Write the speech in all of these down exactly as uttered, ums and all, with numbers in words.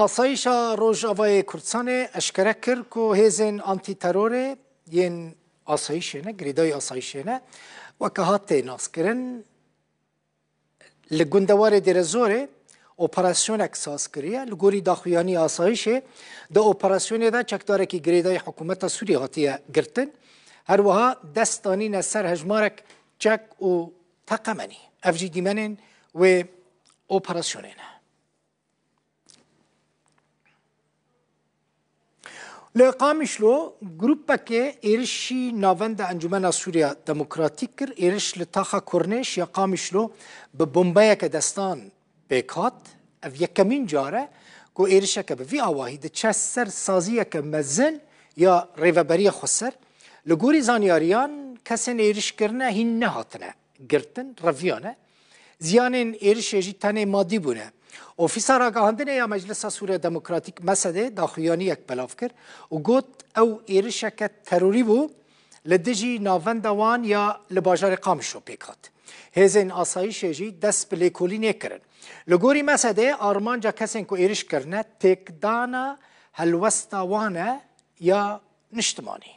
Asayîşa Rojavayê Kurdistanê eşkere kir ku hêzên antîterorê yên asayîşê ne, girêdayî asayîşê ne, weke hat tê naskirin, li gundewarê Dêrezorê operasyonek saz kiriye. Li gorî daxuyanî asayîşê, di operasyonê de çekdarekî girêdayî hikûmeta Sûriyê hatiye girtin. Her wiha dest danîne ser hejmarek çek û teqemenî. Ev jî dîmenên wê operasyonê ne. Li Qamişlo grûpekê êrişî navenda Encûmena Sûriya Demokratîk kir. Êriş li taxa Kornêş ya Qamişlo bi bombeyeke destan pêk hat. Ev yekemîn car e ku êrişeke bi vî awahî diçe ser saziyeke mezin ya Rêveberiya Xweser. Li gorî zanyariyan, kesên êriş kirine hîn nehatine girtin, reviyane. Ziyanên êrişê jî tenê madî bûne. Ofîsa Ragihandinê ya Meclisa Sûriya Demokratîk, mesedê, daxuyaniyek belav kir û got, ew êrişeke terorî bû, li dijî navenda wan ya li bajarê Qamişlo pêk hat. Hêzên asayîşê jî dest bi lêkolînê kirin. Li gorî mesedê, armanca kesên ku êriş kirine têkdana helwesta wan e ya niştimanî.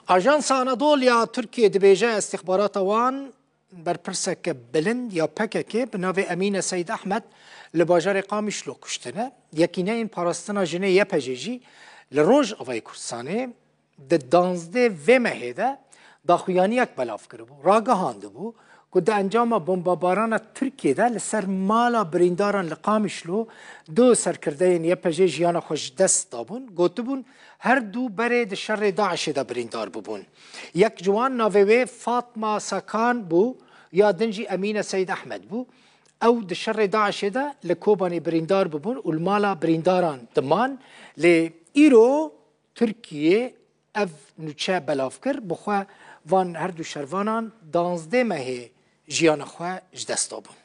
Ajansa Anadolu ya Tirkiyê dibêje, istixbarata wan berpirseke bilind ya P K K bi navê Emîne Seyd Ehmed li bajarê Qamişlo kuştine. Yekîneyên Parastina Jinê, Y P J, jî li Rojavayê Kurdistanê di danzdeh vê mehê de daxuyaniyek belav kiribû. Ragihandibû ku di encama bombabarana Tirkiyê de li ser mala birîndaran li Qamişlo du serkirdeyên Y P J jiyana xwe ji dest dabûn. Gotibûn, her du berê di şerê DAIŞê de birîndar bûbûn. Yek ji wan navê wê Fatma Sakan bû, ya din jî Emîne Seyd Ehmed bû. Ew di şerê DAIŞê de li Kobanê birîndar bûbûn û li mala birîndaran diman. Lê îro Tirkiyê ev nûçe belav kir, bi xwe van her du şervanan danzdeh mehê jiyana xwe ji dest dabûn.